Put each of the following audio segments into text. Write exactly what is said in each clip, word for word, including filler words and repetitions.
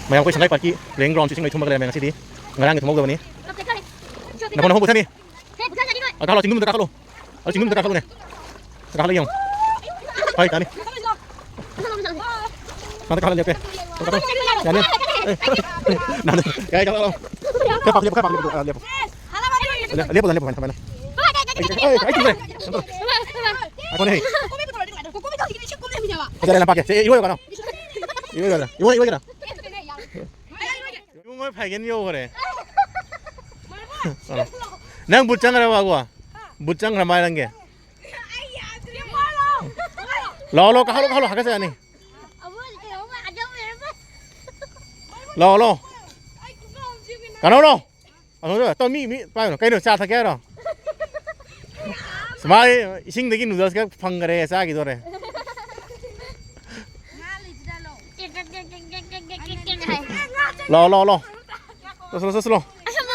ꯃꯌꯥꯝ ꯑꯩꯈꯣꯏ ꯁꯉꯥꯏ ꯄꯥꯔꯛꯀꯤ playing ground ꯁꯤ ꯏꯁꯤꯡ ꯂꯣꯏ ꯊꯨꯝꯃꯒ ꯂꯩꯔꯝꯃꯦ ꯉꯁꯤꯗꯤ꯫ ꯉꯔꯥꯡꯒꯤ ꯊꯨꯝꯍꯧꯗꯕꯅꯤ꯫ ꯅꯈꯣꯡ ꯅꯈꯣꯡ ꯄꯨꯊꯅꯤ꯫ ꯑ, ꯀꯥꯈꯠꯂꯣ, ꯆꯤꯡꯗꯨꯝꯗ ꯀꯥꯈꯠꯂꯣ꯫ ꯑ, ꯆꯤꯡꯗꯨꯝꯗ ꯀꯥꯈꯠꯂꯨꯅꯦ꯫ ꯀꯥꯈꯠꯂ ꯌꯦꯡꯉꯣ꯫ ꯍꯣꯏ, ꯇꯥꯅꯤ꯫ ꯃꯊꯛ ꯀꯥꯈꯠꯂ ꯂꯦꯞꯀꯦ꯫ ꯌꯥꯅꯤ꯫ ꯑꯦ, ꯅꯥꯟꯅ꯫ ꯌꯥꯏ, ꯀꯥꯈꯠꯂꯣ꯫ ꯈꯔ ꯄꯥꯛ ꯂꯦꯞꯄꯨ, ꯈꯔ ꯄꯥꯛ ꯂꯦꯞꯄꯨ꯫ ꯑ, ꯂꯦꯞꯄꯨ꯫ ꯂꯦꯞꯄꯨ, ꯂꯦꯞꯄꯨ, ꯐꯖꯅ, ꯐꯖꯅ꯫ ꯑꯩ, ꯑꯩ, ꯑꯩ ꯆꯤꯡꯗ꯭ꯔꯦ꯫ ꯉꯥꯏꯈꯣꯅꯦ꯫ ꯐꯖꯔꯦ, ꯂꯝꯄꯥꯛꯁꯦ꯫ ꯁꯦ, ꯏꯔꯣꯏꯌꯣ ꯀꯩꯅꯣ꯫ ꯏꯔꯣꯏꯌꯣ, ꯏꯔꯣꯏꯌꯣ꯫ ꯏꯔꯣꯏꯌꯣ, ꯏꯔꯣꯏꯌꯣ꯫ ꯏꯕꯨꯡꯉꯣ ꯐꯥꯏꯒꯟ ꯌꯧꯈ꯭ꯔꯦ꯫ ꯑ꯫ ꯅꯪ ꯕꯨꯠ ꯆꯪꯈ꯭ꯔꯕ, ꯑꯒꯣ? ꯕꯨꯠ ꯆꯪꯈ꯭ꯔ ꯃꯥꯜꯂꯦ ꯅꯪꯒꯤ꯫ ꯂꯥꯛꯑꯣ, ꯂꯥꯛꯑꯣ, ꯀꯥꯈꯠꯂꯣ, ꯀꯥꯈꯠꯂꯣ, ꯍꯥꯀꯠꯆꯔꯅꯤ꯫ ꯂꯥꯛꯑꯣ, ꯂꯥꯛꯑꯣ꯫ ꯀꯅꯥꯅꯣ? ꯑꯁꯣꯝꯗ ꯇꯧ, ꯃꯤ, ꯃꯤ, ꯄꯥꯏꯌꯨꯅ꯫ ꯀꯩꯅꯣ, ꯆꯥ ꯊꯛꯀꯦ ꯍꯥꯏꯔꯣ? ꯁꯨꯃꯥꯏ ꯏꯁꯤꯡꯗꯒꯤ noodles ꯈꯛ ꯐꯪꯈꯔꯦ, ꯆꯥꯈꯤꯗꯣꯔꯦ꯫ ꯂꯥꯛꯑꯣ, ꯂꯥꯛꯑꯣ, ꯂꯥꯛꯑꯣ꯫ ꯆꯠꯁꯤꯂꯣ, ꯆꯠꯁꯤꯂꯣ꯫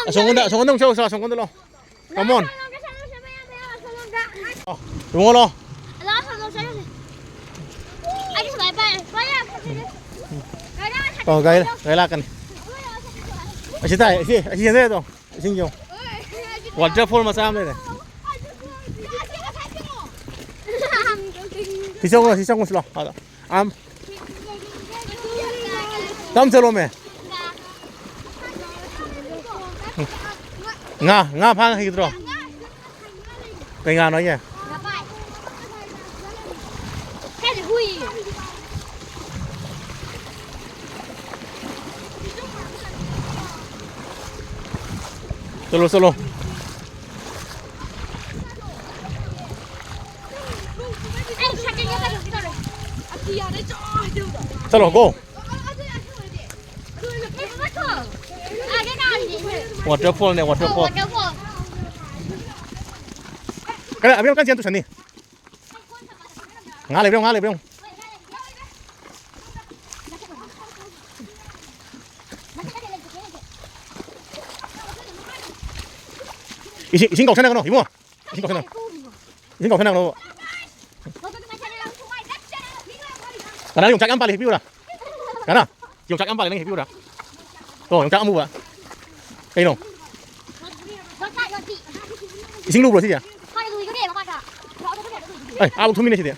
ꯑꯁꯣꯝꯗ, ꯑꯁꯣꯝꯗ ꯑꯃꯨꯛ ꯆꯠꯂꯨꯁꯤ, ꯑꯁꯣꯝꯗ ꯂꯥꯛꯑꯣ꯫ Come on. ꯂꯥꯛꯑꯣ, ꯏꯕꯨꯡꯉꯣ, ꯂꯥꯛꯑꯣ꯫ ꯑꯣ, ꯒꯥꯔꯤ, ꯒꯥꯔꯤ ꯂꯥꯛꯀꯅꯤ꯫ ꯑꯁꯤ ꯇꯥꯏ, ꯑꯁꯤ, ꯑꯁꯤ ꯆꯦꯟꯊꯔꯦ ꯑꯗꯣ꯫ ꯏꯁꯤꯡ ꯌꯦꯡꯉꯣ꯫ Waterfall ꯃꯆꯥ ꯑꯃ ꯂꯩꯔꯦ꯫ ꯁꯤ ꯆꯪꯉꯨ, ꯁꯤ ꯆꯪꯉꯨꯁꯤ ꯂꯥꯎ꯫ ꯑꯥꯗ꯫ ꯑꯝ꯫ ꯇꯝ ꯆꯠꯂꯣꯃꯦ꯫ ꯉꯥ, ꯉꯥ ꯐꯥ ꯍꯩꯒꯗ꯭ꯔꯣ? ꯀꯩ ꯉꯥꯅꯣ ꯍꯥꯏꯁꯦ? ꯆꯠꯂꯣ, ꯆꯠꯂꯣ꯫ ꯆꯠꯂꯣ, go꯫ Waterfallꯅꯦ, waterfall꯫ ꯀꯔ, ꯑꯕꯦꯝ, ꯀꯟ ꯆꯦꯟ ꯇꯨꯁꯟꯅꯤ꯫ ꯉꯥ ꯂꯩꯕ꯭ꯔꯥ ꯌꯦꯡꯉꯨ, ꯉꯥ ꯂꯩꯕ꯭ꯔꯥ ꯌꯦꯡꯉꯨ꯫ ꯏꯁꯤꯡ, ꯏꯁꯤꯡ ꯀꯥꯎꯁꯟꯅꯒꯅꯣ, ꯏꯕꯨꯡꯉꯣ꯫ ꯏꯁꯤꯡ ꯀꯥꯎꯁꯟꯅ-, ꯏꯁꯤꯡ ꯀꯥꯎꯁꯟꯅꯒꯅꯣ꯫ ꯀꯅꯥ ꯌꯣꯡꯆꯥꯛ ꯌꯥꯝ ꯄꯥꯜꯂꯤ? ꯍꯦꯛꯄꯤꯌꯨꯔꯥ? ꯀꯅꯥ? ꯌꯣꯡꯆꯥꯛ ꯌꯥꯝ ꯄꯥꯜꯂꯦ, ꯅꯪ ꯍꯦꯛꯄꯤꯌꯨꯔꯥ? ꯇꯣ, ꯌꯣꯡꯆꯥꯛ ꯑꯃꯨꯕ꯫ ꯀꯩꯅꯣ? ꯏꯁꯤꯡ ꯂꯨꯕ꯭ꯔꯣ ꯁꯤꯁꯦ? ꯑꯩ ꯑꯥꯕꯨꯛ ꯊꯨꯝꯃꯤꯅꯦ ꯁꯤꯗꯤ꯫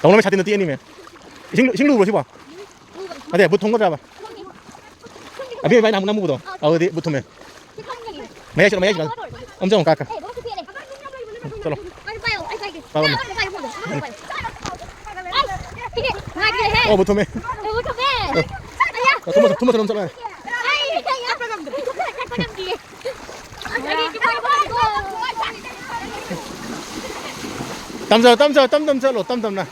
ꯇꯧꯅꯕ ꯁꯥꯇꯤꯟ ꯅꯠꯇꯦ ꯑꯅꯤꯃꯦ꯫ ꯏꯁꯤꯡ, ꯏꯁꯤꯡ ꯂꯨꯕ꯭ꯔꯣ ꯁꯤꯕꯣ? ꯑꯗꯦ, ꯕꯨꯠ ꯊꯨꯝꯒꯗ꯭ꯔꯕ? ꯑꯕꯤ ꯏꯕꯥꯅꯤ ꯅꯍꯥꯟꯃꯨꯛ ꯅꯝꯃꯨꯕꯗꯣ, ꯑꯗꯨꯗꯤ ꯕꯨꯠ ꯊꯨꯝꯃꯦ꯫ ꯃꯌꯥꯏ ꯆꯠꯂꯣ, ꯃꯌꯥꯏ ꯆꯠꯂꯣ꯫ ꯑꯝ ꯆꯪꯉꯣ, ꯀꯥꯀꯥ꯫ ꯆꯠꯂꯣ꯫ ꯄꯥꯏꯔꯝꯃꯣ꯫ ꯑꯣ, ꯕꯨꯠ ꯊꯨꯝꯃꯦ꯫ ꯑꯣ, ꯊꯨꯝꯃ, ꯊꯨꯝꯃ, ꯊꯨꯝꯃ ꯆꯠꯂꯣ꯫ ꯇꯝꯖꯧ, ꯇꯝꯖꯧ, ꯇꯝ ꯇꯝ ꯆꯠꯂꯣ, ꯇꯝ ꯇꯝꯅ꯫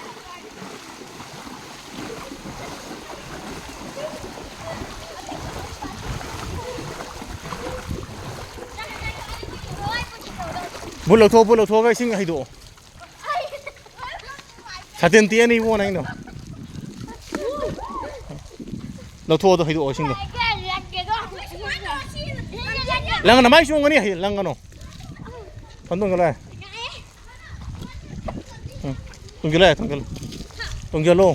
ꯕꯨꯠ ꯂꯧꯊꯣꯛ, ꯕꯨꯠ ꯂꯧꯊꯣꯛꯑꯒ ꯏꯁꯤꯡ ꯍꯩꯗꯣꯛꯑꯣ꯫ ꯁꯥꯇꯤꯟ ꯇꯦꯛꯑꯅꯤ ꯏꯕꯨꯡꯉꯣ ꯅꯪꯒꯤꯗꯣ꯫ ꯂꯧꯊꯣꯛꯑꯣ ꯑꯗꯣ, ꯍꯩꯗꯣꯛꯑꯣ ꯏꯁꯤꯡꯗꯣ꯫ ꯂꯪꯒꯅꯣ, ꯃꯥꯏ ꯆꯣꯡꯒꯅꯤ, ꯍꯩ, ꯂꯪꯒꯅꯣ꯫ ꯐꯟꯗꯣꯡꯒ ꯂꯥꯛꯑꯦ꯫ ꯎꯝ꯫ ꯇꯨꯡꯁꯤꯜꯂꯣ, ꯇꯨꯡꯁꯤꯜꯂꯣ꯫ ꯇꯨꯡꯁꯤꯜꯂꯣ꯫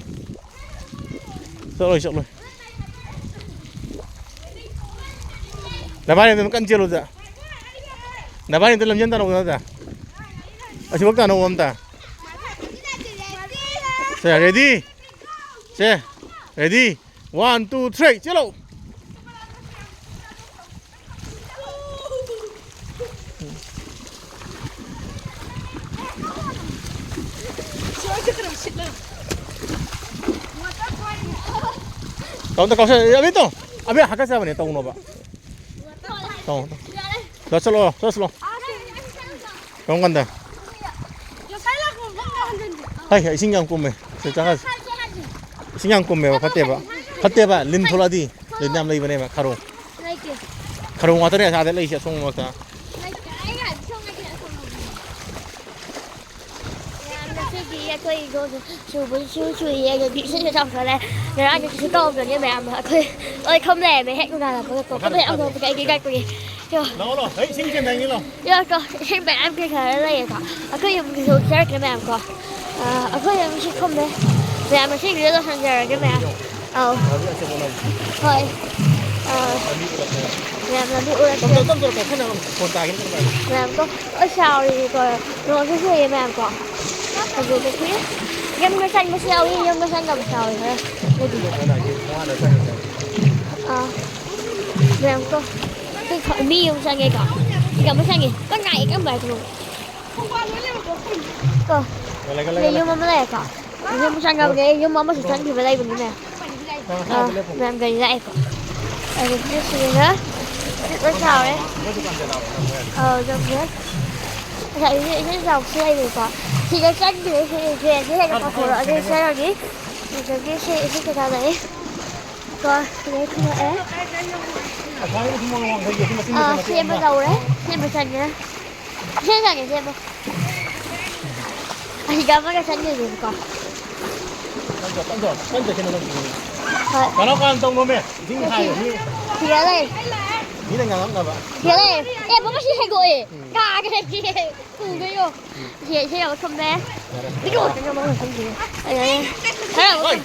ꯆꯠꯂꯣꯏ, ꯆꯠꯂꯣꯏ꯫ ꯅꯕꯥꯅꯤ ꯑꯗꯨꯝ ꯀꯟ ꯆꯦꯜꯂꯨꯗ꯫ ꯅꯕꯥꯅꯤ ꯑꯗꯨꯝ ꯂꯝꯖꯦꯟ ꯇꯥꯟꯅꯧꯗ꯫ ꯑꯁꯤꯐꯥꯎ ꯇꯥꯟꯅꯧ ꯑꯝꯇ꯫ ꯁꯦ, ready? ꯁꯦ, ready? One, two, three, ꯆꯦꯜꯂꯣ! ꯇꯧꯗ ꯀꯥꯎꯁ-, ꯑꯕꯤ ꯇꯧ꯫ ꯑꯕꯤ ꯍꯥꯀꯠꯆꯕꯅꯦ, ꯇꯧꯅꯣꯕ꯫ ꯇꯧ, ꯇꯧ꯫ ꯂꯣꯠꯁꯜꯂꯣ, ꯂꯣꯠꯁꯜꯂꯣ꯫ ꯀꯔꯝ ꯀꯥꯟꯗ? ꯍꯩ, ꯏꯁꯤꯡ ꯌꯥꯝ ꯀꯨꯝꯃꯦ꯫ ꯁꯤ ꯆꯪꯉꯁꯤ꯫ ꯏꯁꯤꯡ ꯌꯥꯝ ꯀꯨꯝꯃꯦꯕ, ꯐꯠꯇꯦꯕ꯫ ꯐꯠꯇꯦꯕ, ꯂꯤꯟ ꯊꯣꯛꯂꯛꯑꯗꯤ꯫ ꯂꯤꯟ ꯌꯥꯝ ꯂꯩꯕꯅꯦꯕ, ꯈꯥꯔꯣ꯫ ꯂꯩꯇꯦ꯫ ꯈꯥꯔꯣ ꯉꯥꯛꯇꯅꯦ ꯑꯁꯥꯗ ꯂꯩꯁꯦ, ꯑꯁꯣꯡꯕ ꯃꯔꯛꯇ꯫ ꯂꯩꯇꯦ, ꯑꯩ ꯍꯥꯏꯕ ꯁꯣꯝ ꯉꯥꯏꯀꯩ ꯑꯁꯣꯝ ꯉꯥꯏꯀꯩ꯫ ꯃꯌꯥꯝ, ꯉꯁꯤꯗꯤ ꯑꯩꯈꯣꯏ ꯏꯒꯣꯁꯦ ꯆꯨꯕꯁꯨ ꯆꯨꯏꯌꯦ, ꯑꯗꯒꯤ ꯏꯁꯤꯡꯁꯨ ꯆꯥꯎꯈꯠꯂꯦ꯫ ꯉꯔꯥꯡꯗꯤ ꯀꯩꯁꯨ ꯇꯧꯔꯝꯗꯕꯅꯦ ꯃꯌꯥꯝ꯫ ꯑꯩꯈꯣꯏ ꯂꯣꯏ ꯐꯝ ꯂꯩꯔꯝꯃꯦ, ꯍꯦꯛ ꯅꯨꯡꯗꯥꯡꯔꯛꯄꯒ ꯀꯣ꯫ ꯐꯝ ꯍꯦꯛ ꯑꯃꯨꯛ ꯑꯩꯒꯤ ꯀꯥꯏ ꯀꯨꯏ꯫ ꯂꯥꯛꯑꯣ, ꯂꯥꯛꯑꯣ꯫ ꯑꯩ ꯏꯁꯤꯡ ꯆꯦꯟꯊꯒꯦ, ꯂꯥꯛꯑꯣ꯫ ꯌꯥꯀꯣ, ꯏꯁꯤꯡ ꯃꯌꯥꯝ ꯀꯩꯀꯥ ꯂꯩꯌꯦꯀꯣ꯫ ꯑꯩꯈꯣꯏ ꯌꯨꯝꯒꯤꯁꯨ ꯆꯥꯔꯛꯀꯦ ꯃꯌꯥꯝ ꯀꯣ꯫ ꯑ, ꯑꯩꯈꯣꯏ ꯌꯨꯝ ꯁꯤ ꯈꯨꯝꯃꯦ꯫ ꯃꯌꯥꯝ ꯏꯁꯤꯡꯁꯤꯗ ꯂꯣꯏꯁꯤꯟꯖꯔꯒꯦ ꯃꯌꯥꯝ꯫ ꯑꯧ꯫ ꯍꯣꯏ꯫ ꯑ, ꯃꯌꯥꯝ ꯂꯝꯕꯤ ꯎꯔꯛꯀꯦ꯫ ꯇꯞ ꯇꯞ ꯇꯞ ꯇꯞ ꯇꯞ ꯐꯣꯟ ꯇꯥꯒꯦ꯫ ꯃꯌꯥꯝ ꯀꯣ꯫ ꯑꯁ, ꯆꯥꯎꯔꯤꯀꯣ꯫ ꯅꯣꯡꯁꯨ ꯆꯨꯏꯌꯦ ꯃꯌꯥꯝ ꯀꯣ꯫ ꯑꯗꯨꯗꯒꯤ ꯌꯨꯝꯗ ꯆꯪꯕꯁꯨ ꯌꯥꯎꯏ, ꯌꯨꯝꯗ ꯆꯪꯗꯕꯁꯨ ꯌꯥꯎꯏ ꯈꯔ꯫ ꯑꯗꯨꯗꯤ꯫ ꯑꯥ꯫ ꯃꯌꯥꯝ ꯀꯣ꯫ ꯁꯤ ꯈ-, ꯃꯤ ꯑꯃ ꯆꯪꯉꯦꯀꯣ꯫ ꯁꯤ ꯑꯃ ꯆꯪꯉꯦ꯫ ꯀꯅꯥ ꯀꯔꯝꯕ ꯍꯥꯏꯗꯅꯣ? ꯀꯣ꯫ ꯒꯂꯦ, ꯒꯂꯦ, ꯁꯤꯗ ꯒꯂꯦ꯫ ꯌꯨꯝ ꯑꯃ ꯂꯩꯔꯦꯀꯣ꯫ ꯌꯨꯝ ꯆꯪꯉꯕꯅꯦ, ꯌꯨꯝ ꯑꯃꯁꯨ ꯆꯪꯈꯤꯕ ꯂꯩꯕꯅꯤꯅꯦ꯫ ꯃꯌꯥꯝ ꯒꯥꯔꯤ ꯂꯥꯛꯑꯦꯀꯣ꯫ ꯑꯗꯒꯤ ꯁꯤꯗꯅ ꯁꯤ ꯂꯣꯏ ꯁꯥꯎꯔꯦ꯫ ꯑꯧ, ꯆꯪꯈ꯭ꯔꯦ꯫ ꯉꯁꯥꯏ ꯏꯁꯤꯡ ꯏꯁꯤꯡ ꯆꯥꯎꯕꯁꯨ ꯂꯩꯔꯦꯀꯣ꯫ ꯁꯤꯗ ꯆꯪꯗ꯭ꯔꯦ, ꯁꯤ ꯗ꯭ꯔꯦꯟꯁꯦ ꯍꯦꯟꯅ ꯄꯥꯊꯣꯔꯛꯑꯗꯤ ꯆꯪꯉꯅꯤ꯫ ꯑꯗꯒꯤ ꯁꯤ ꯏꯁꯤꯡ ꯀꯩꯀꯥ ꯂꯩ꯫ ꯀꯣ, ꯁꯤꯗꯩ ꯊꯤꯜꯂꯛꯑꯦ꯫ ꯑꯥ, ꯁꯤ ꯑꯃ ꯌꯧꯔꯦ꯫ ꯁꯤ ꯑꯃ ꯆꯪꯉꯦ꯫ ꯁꯤ ꯆꯪꯉꯦ, ꯁꯤ ꯑꯃ꯫ ꯑꯁꯤꯗ ꯑꯃꯒ ꯆꯪꯗꯣꯏꯅꯦꯕꯀꯣ꯫ ꯀꯟ ꯆꯠ-, ꯀꯟ ꯆꯠ-, ꯀꯟ ꯆꯠꯈꯤꯅꯣ ꯅꯪ꯫ ꯍꯣꯏ꯫ ꯀꯩꯅꯣ ꯀꯥꯟ ꯇꯧꯅꯣꯃꯦ꯫ ꯏꯁꯤꯡ ꯍꯥꯏꯌꯣ, ꯃꯤ꯫ ꯁꯤꯗ ꯂꯩ꯫ ꯃꯤꯅ ꯉꯥꯡꯉꯛꯅꯕ꯫ ꯁꯤꯗ ꯂꯩ꯫ ꯑꯦ, ꯕꯕꯥ ꯁꯤ ꯍꯦꯛꯇꯣꯛꯑꯦ꯫ ꯎꯝ꯫ ꯀꯥꯒꯦ ꯍꯦꯛꯀꯦ꯫ ꯄꯨꯒꯦ ꯌꯣ꯫ ꯁꯤ, ꯁꯤ ꯌꯥꯝ ꯊꯨꯝꯃꯦ꯫ ꯌꯥꯔꯦ꯫ ꯏꯔꯣ꯫ ꯈꯔ ꯑꯃꯨꯛ ꯍꯣꯏ꯫